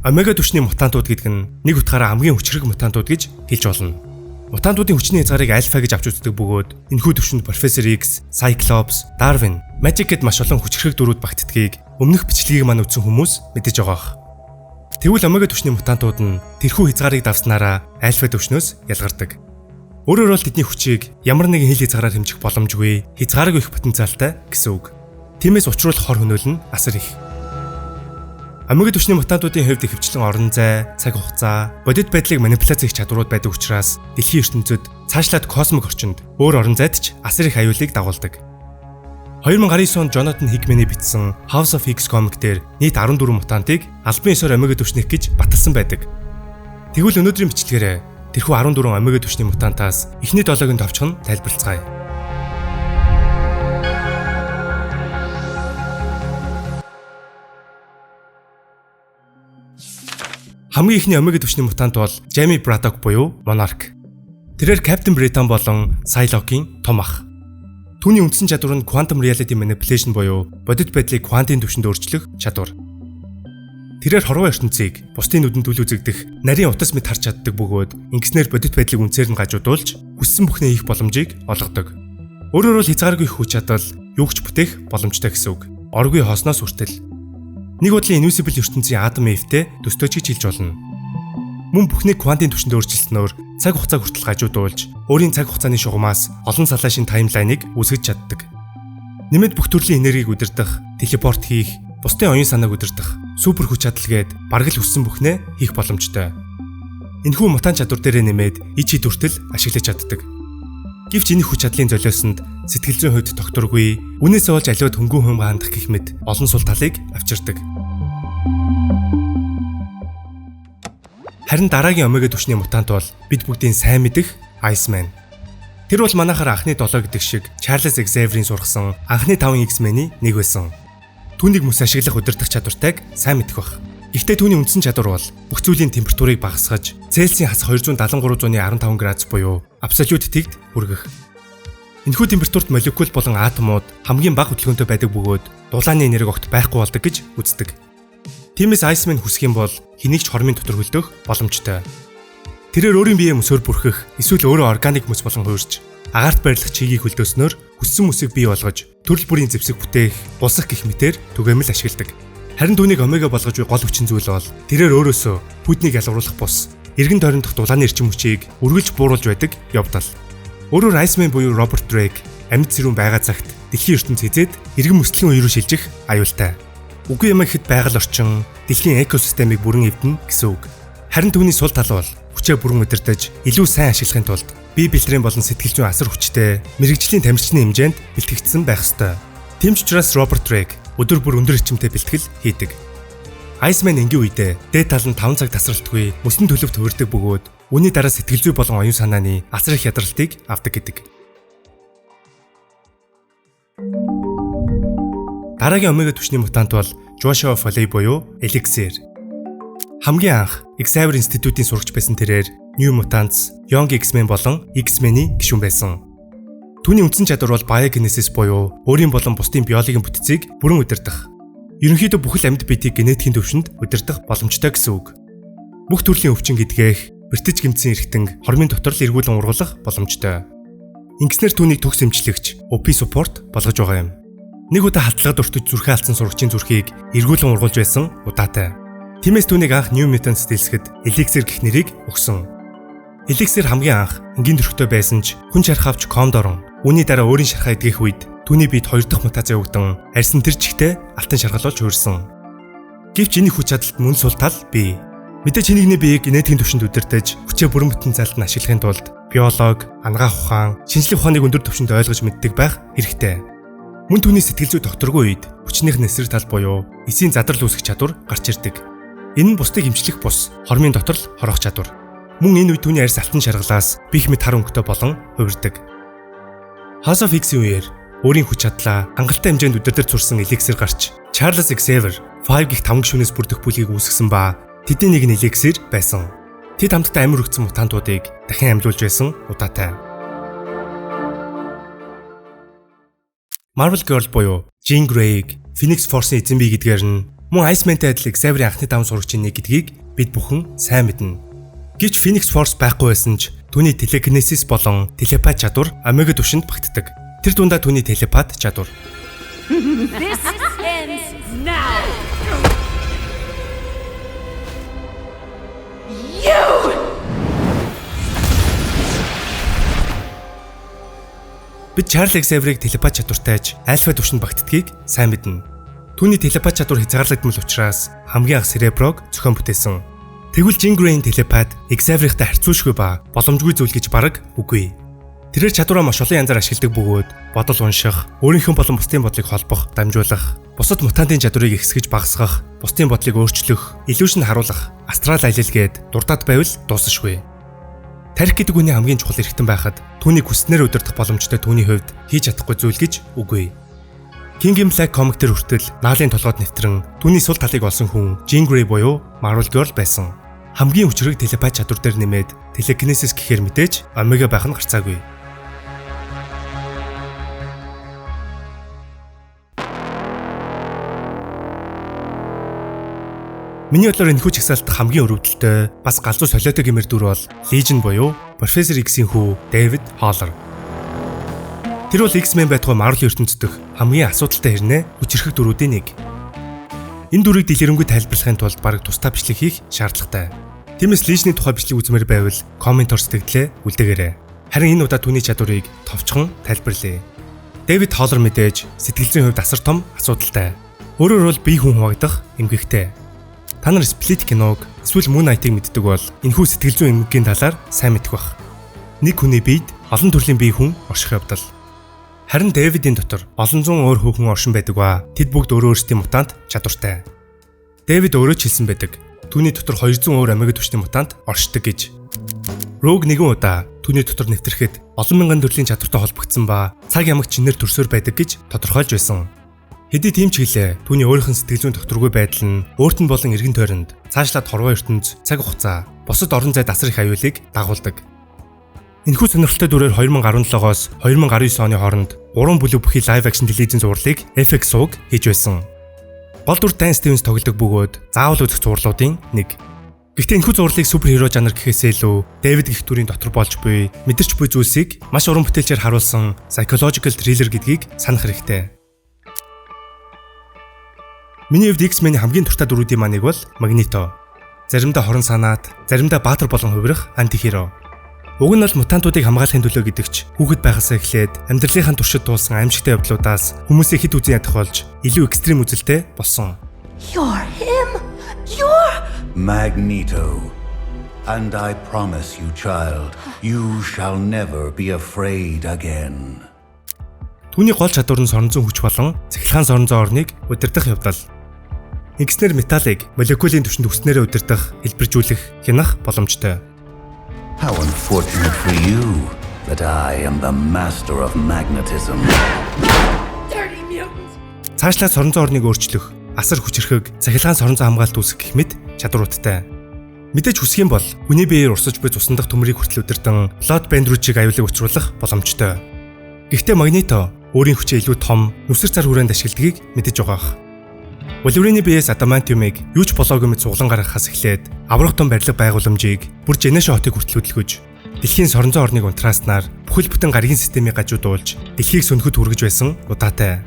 Омега түвшний мутантууд гэдэг нь нэг утгаараа хамгийн хүчрэг мутантууд гэж хэлж болно. Мутантуудын хүчний хязгаарыг альфа гэж авч үздэг бөгөөд энэхүү түвшинд Профессор X, Cyclops, Darwin, Magic гэд маш олон хүчрэг дүрүүд багтдгийг өмнөх бичлэгийг маань үзсэн хүмүүс мэдэж байгаа бах. Тэгвэл омега түвшний мутантууд нь тэрхүү хязгаарыг давснараа альфа түвшнөөс ялгардаг. Өөрөөр бол тэдний хүчийг ямар нэгэн хил хязгаараар хэмжих боломжгүй, хязгааргүй их потенциалтай гэсэн үг. Тиймээс учруулах хор хөнөөл нь асар их. Омега түвшний мутантуудын хувьд ихэвчлэн орон зай, цаг хугацаа, бодит байдлыг манипуляц хийх чадварууд байдаг учраас дэлхийн ертөнцид цаашлаад космик орчинд өөр орон зайд ч асар их аюулыг дагуулдаг. 2019 онд Jonathan Hickman-ы бичсэн House of X комик дээр нийт 14 мутантыг албан ёсоор омега түвшнийх гэж баталсан байдаг. Тэгвэл өнөөдрийн бичлэгээрээ тэрхүү 14 омега түвшний мутантаас эхний 7-ыг нь товчхон тайлбарлацгаая. Хамгийн эхний омега түвшний мутант бол Jamie Braddock буюу Monarch. Тэрээр Captain Britain болон Psylocke-ийн том ах. Түүний үндсэн чадвар нь Quantum Reality Manipulation буюу бодит байдлыг квантын түвшинд өөрчлөх чадвар. Тэрээр хорвоо ертөнцийг бусдын нүдэнд үл үзэгдэх нарийн утас мэт харж чаддаг бөгөөд ингэснээр бодит байдлыг үндсээр нь гажуудуулж хүссэн бүхнээ хийх боломжийг олгодог. Өөрөөр бол хязгааргүй их хүч чадал юу ч бүтээх боломжтой гэсэн үг. Оргүй хоосноос хүртэл. Нэг бодлын Invisible ертөнцийн Адам Eve-тэй төстэй ч гэж хэлж болно. Мөн бүхнийг квантын түвшинд өөрчилснөөр цаг хугацааг хүртэл гажуудуулж, өөрийн цаг хугацааны шугамаас олон салаашийн timeline-ыг үүсгэж чаддаг. Нэмээд бүх төрлийн энергийг удирдах, телепорт хийх, бусдын оюун санааг удирдах, супер хүч чадал гээд бараг л хүссэн бүхнээ хийх боломжтой. Энэхүү мутант чадвар дээрээ нэмээд ич хид хүртэл ашиглаж чаддаг. Гэвч энэ хүч чадлын золиосонд сэтгэл зүйн хувьд тогтворгүй, үүнээсээ болж аливаад хөнгөн хуймгаа хандах гэх мэт олон сул талыг авчирдаг. Харин дараагийн омега түвшний мутант бол бид бүгдийн сайн мэдэх Iceman. Тэр бол манайхаар анхны 7 гэдэг шиг Charles Xavier-ийн сургасан анхны 5 X-Men-ий нэг байсан. Түүнийг мөс ашиглах удирдах чадвартайг сайн мэдэх бах. Гэхдээ түүний үндсэн чадвар бол бүх зүйлийн температурыг багасгаж, Цельсийн хас 273.15 градус буюу абсолют тэгт хүргэх. Энэхүү температурт молекул болон атомууд хамгийн бага хөдөлгөөнтэй байдаг бөгөөд дулааны энерги огт байхгүй болдог гэж үздэг. Тиймээс Iceman хүсэх юм бол хэнийг ч хормын дотор хөлдөөх боломжтой. Тэрээр өөрийн биеэ мөсөөр бүрхэх эсвэл өөрөө органик мөс болон хуурч агаарт байрлах чигийг хөлдөөснөөр хүссэн мөсийг бий болгож төрөл бүрийн зэвсэг бүтээх, булсах гэх мэтээр түгээмэл ашигладаг. Харин түүнийг омега болгож буй гол хүчин зүйл бол тэрээр өөрөөсөө пүүднийг ялгаруулах бус эргэн тойрон дох дулааны эрчим хүчийг үргэлж бууруулж байдаг явдал. Өөрөөр Iceman буюу Роберт Дрейк амьд сэрүүн байгаа цагт дэлхийн ертөнц хэзээд эргэн мөслийн үе рүү шилжих аюултай. Үгүй юм гэхэд байгаль орчин, дэлхийн экосистемийг бүрэн эвдэнэ гэсэн үг. Харин түүний сул тал бол хүчээ бүрэн удирдах, илүү сайн ашиглахын тулд бие бэлтрийн болон сэтгэл зүйн асар хүчтэй мэргэжлийн тамирчны хэмжээнд бэлтгэгдсэн байх ёстой. Тийм ч учраас Роберт Дрейк өдөр бүр өндөр эрчимтэй бэлтгэл хийдэг. Iceman энгийн үедээ дээд тал нь 5 цаг тасралтгүй мөсөн төлөв төвөрдөг бөгөөд үүний дараа сэтгэл зүй болон оюун санааны асар их ядралтыг авдаг гэдэг. Дараагийн омега түвшний мутант бол Joshua Foley буюу Elixir. Хамгийн анх Xavier Institute-ийн сурагч байсан тэрээр New Mutants, Young X-Men болон X-Men-ийн гишүүн байсан. Түүний үндсэн чадвар бол biokinesis буюу өөрийн болон бусдын биологийн бүтцийг бүрэн удирдах. Ерөнхийдөө бүхэл амьд биетийг генетикийн түвшинд удирдах боломжтой гэсэн үг. Бүх төрлийн өвчин гэдгээх, бэртэж гэмтсэн эрхтэнг хормын дотор л эргүүлэн ургуулах боломжтой. Ингэснээр түүнийг төгс эмчлэгч, OP support болгож байгаа юм. Нэг удаа халдлагад өртөж зүрхээ алдсан сурагчийн зүрхийг эргүүлэн ургуулж байсан удаатай. Тиймээс түүнийг анх New Mutants дэлсэхэд Elixir гэх нэрийг өгсөн. Elixir хамгийн анх энгийн төрхтэй байсан ч хүн шарх авч комд орон үүний дараа өөрийн шархаа эдгэх үед түүний биед хоёр дахь мутац явагдан арьсан тэр чигтээ алтан шаргал болж хуурсан. Гэвч энэ хүч чадалд мөн сул тал бий. Мэдээж хэнийгний биеийг генетикийн түвшинд удирдах, хүчээ бүрэн потенциалд нь ашиглахын тулд биолог, анагаах ухаан, шинжлэх ухааныг өндөр түвшинд ойлгож мэддэг байх хэрэгтэй. Мөн түүний сэтгэл зүй тогтворгүй үед хүчнийх нь эсрэг тал буюу эсийн задрал үүсгэх чадвар гарч ирдэг. Энэ нь бусдыг эмчлэх бус хормын дотор л хорох чадвар. Мөн энэ үед түүний арьс алтан шаргалаас бих мэт хар өнгөтэй болон хувирдаг. House of X-ийн үеэр өөрийн хүч чадлаа хангалттай хэмжээнд удирдах сурсан Elixir гарч Charles Xavier 5 гих 5 гишүүнээс бүрдэх бүлгийг үүсгэсэн ба тэдний нэг нь Elixir байсан. Тэд хамтдаа амир өгсөн мутантуудыг дахин амьлуулж байсан удаатай. Marvel Girl буюу Jean Grey-г Phoenix Force-ын эзэн бие гэдгээр нь Мөн Iceman-тэй адил Xavier-ийн анхны даван сурагчийн нэг гэдгийг бид бүхэн сайн мэднэ. Гэвч Phoenix Force байхгүй байсан ч түүний телекинезис болон телепат чадвар Омега түвшинд багтдаг. Тэр дундаа түүний телепат чадвар. This ends now. You! Бид Чарли Xavier-ыг телепат чадвартай ч альфа түвшинд багтдгийг сайн мэднэ. Түүний телепат чадвар хязгаарлагдмал учраас хамгийн анх Cerebro-г зохион бүтээсэн. Тэгвэл Jean Grey-ийн телепат Xavier-тай харьцуулшгүй ба боломжгүй зүйл гэж бараг үгүй. Тэрээр чадвараа маш олон янзаар ашигладаг бөгөөд бодол унших, өөрийнхөө болон бусдын бодлыг холбох, дамжуулах, бусад мутантын чадварыг ихсгэж багасгах, бусдын бодлыг өөрчлөх, illusion харуулах, астрал аялал гээд дурдаад байвал дуусашгүй. Тарих гэдэг үний хамгийн чухал эрхтэн байхад түүнийг хүснээр удирдах боломжтой түүний хувьд хийж чадахгүй зүйл гэж үгүй. King in Black комик дээр хүртэл наалын толгойд нэвтрэн түүний сул талыг олсон хүн Jean Grey буюу Marvel Girl байсан. Хамгийн хүчрэг телепат чадвар дээр нэмээд телекинезис гэхээр мэдээж Омега байх нь гарцаагүй. Миний бодлоор энэхүү жагсаалт хамгийн өрөвдөлтөй бас галзуу солиотой гэмээр дүр бол Legion буюу Professor X-ийн хүү David Haller. Тэр бол X-Men байтугай Marvel ертөнцийн дэх хамгийн асуудалтай хэрнээ хүчирхэг дүрүүдийн нэг. Энэ дүрийг дэлгэрэнгүй тайлбарлахын тулд бараг тусдай бичлэг хийх шаардлагатай. Тиймээс Legion-ы тухай бичлэг үзмээр байвал комментоор сэтгэлдээ үлдээгээрэй. Харин энэ удаа түүний чадварыг товчхон тайлбарлая. David Haller мэдээж сэтгэл зүйн хувьд асар том асуудалтай. Өөрөөр бол бие хүн хуваагдах эмгэгтэй. Та нар Split киног эсвэл Moon Knight-ыг мэддэг бол энэхүү сэтгэл зүйн эмгэгийн талаар сайн мэдэх байх. Нэг хүний биед олон төрлийн бие хүн орших явдал. Харин Дэвидийн дотор олон зуун өөр хүн оршин байдаг ба тэд бүгд өөрөө өөрсдийн мутант чадвартай. Дэвид өөрөө ч хэлсэн байдаг. Түүний дотор 200 өөр омега түвшний мутант оршдог гэж. Rogue нэгэн удаа түүний дотор нэвтрэхэд олон мянган төрлийн чадвартай холбогдсон ба цаг ямагт чинээр төрсөөр байдаг гэж тодорхойлж байсан. Хэдий тийм ч гэлээ түүний өөрийнх нь сэтгэл зүйн тогтворгүй байдал нь өөрт нь болон эргэн тойронд цаашлаад хорвоо ертөнц, цаг хугацаа, бусад орон зайд асар их аюулыг дагуулдаг. Энэхүү сонирхолтой дүрээр 2017-оос 2019 оны хооронд 3 бүлэг бүхий live action телевизийн цувралыг FX суваг хийж байсан. Гол дүр Dan Stevens тоглодог бөгөөд заавал үзэх цувралуудын нэг. Гэхдээ энэхүү цувралыг superhero жанр гэхээсээ илүү Дэвид гэх дүрийн дотор болж буй, мэдэрч буй зүйлсийг маш уран бүтээлчээр харуулсан psychological thriller гэдгийг санах хэрэгтэй. Миний хувьд X-Men-ийн хамгийн дуртай дүрүүдийн маань нэг бол Magneto. Заримдаа хорон санаат, заримдаа баатар болон хувирах антихеро. Уг нь бол мутантуудыг хамгаалахын төлөө гэдэгч хүүхэд байхасаа эхлээд амьдралынхаа туршид туулсан аимшигтай явдлуудаас хүмүүсийг хэд үзэн ядах болж илүү экстрим үзэлтэй болсон. You're him. You're Magneto. And I promise you, child, you shall never be afraid again. Түүний гол чадвар нь сорон зүйн хүч болон цахилгаан сорон зүйн орныг удирдах явдал. Ингэснээр металлыг молекулын түвшинд хүснээрээ удирдах, хэлбэржүүлэх, хянах боломжтой. How unfortunate for you that I am the master of magnetism. dirty mutant. Цаашлаад сорон зүйн орныг өөрчлөх, асар хүчирхэг, цахилгаан сорон зүйн хамгаалалт үүсгэх гэх мэт чадваруудтай. Мэдээж хүсэх юм бол хүний биеэр урсаж буй цусан дахь төмрийг хүртэл удирдан Blood Bender чиг аюулыг учруулах боломжтой. Гэхдээ Magneto өөрийн хүчээ илүү том, нүсэр цар хүрээнд ашигладгийг мэдэж байгаа ах. Wolverine биеэс адамантиумыг юу ч болоогүй мэт суглан гаргахаас эхлээд аврах том барилга байгууламжийг бүр Genesio хотыг хүртэл хөдөлгөж дэлхийн сорон зүйн орныг унтрааснаар бүхэл бүтэн гаригийн системийг гажуудуулж дэлхийг сөнөхөд хүргэж байсан удаатай.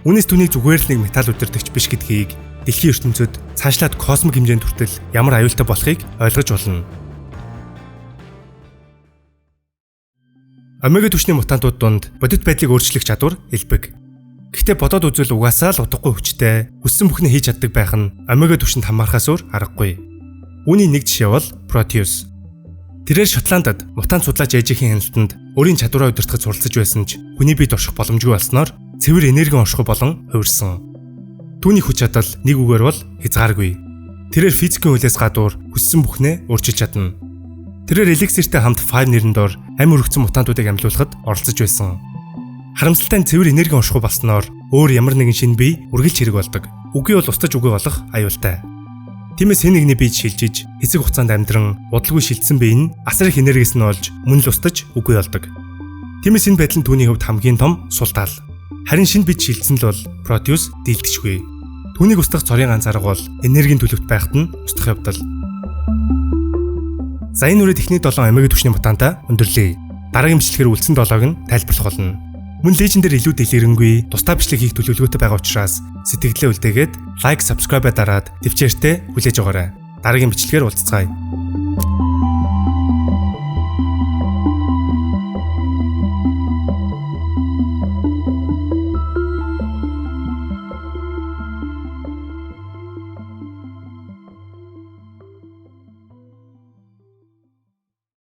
Үүнээс түүнийг зүгээр л нэг металл удирдагч биш гэдгийг дэлхийн ертөнцид цаашлаад космик хэмжээнд хүртэл ямар аюултай болохыг ойлгож болно. Омега түвшний мутантууд дунд бодит байдлыг өөрчлөх чадвар элбэг. Гэхдээ бодоод үзвэл угаасаа л утгагүй хүчтэй, хүссэн бүхнээ хийж чаддаг байх нь омега түвшинд хамаархаас өөр аргагүй. Үүний нэг жишээ бол Proteus. Тэрээр Шотландд мутант судлаач ээжийн хяналтанд өөрийн чадвараа удирдахад суралцаж байсан ч хүний биед орших боломжгүй болсноор цэвэр энерги оршихуй болон хувирсан. Түүний хүч чадал нэг үгээр бол хязгааргүй. Тэрээр физикийн хуулиас гадуур хүссэн бүхнээ өөрчилж чадна. Тэрээр Эликсиртэй хамт Five нэрэн дор амь өргөцсөн мутантуудыг амьлуулахад оролцож байсан. Харамсалтай нь цэвэр энерги уншихгүй болсноор өөр ямар нэгэн шинэ бие үргэлж хэрэг болдог. Үгүй бол устж үгүй болох аюултай. Тиймээс хэн нэгний биед шилжиж, хэсэг хугацаанд амьдран удалгүй шилжсэн бие нь асар их энергиэс нь олж мөн л устж үгүй болдог. Тиймээс энэ байдал нь түүний хувьд хамгийн том сул тал. Харин шинэ биед шилжсэн л бол Proteus дийлдэжгүй. Түүнийг устгах цорын ганц арга бол энергийн төлөвт байхад нь устгах явдал. За, энэ үрээд эхний 7 Омега түвшний мутанта өндөрлөе. Дараагийн бичлэгээр үлдсэн 7-ог нь тайлбарлах болно. Мөн Legion дээр илүү дэлгэрэнгүй тусдай бичлэг хийх төлөвлөгөөтэй байгаа учраас сэтгэлдээ үлдээгээд like, subscribe дараад төвчээртэй хүлээж аваарай. Дараагийн бичлэгээр уулзацгаая.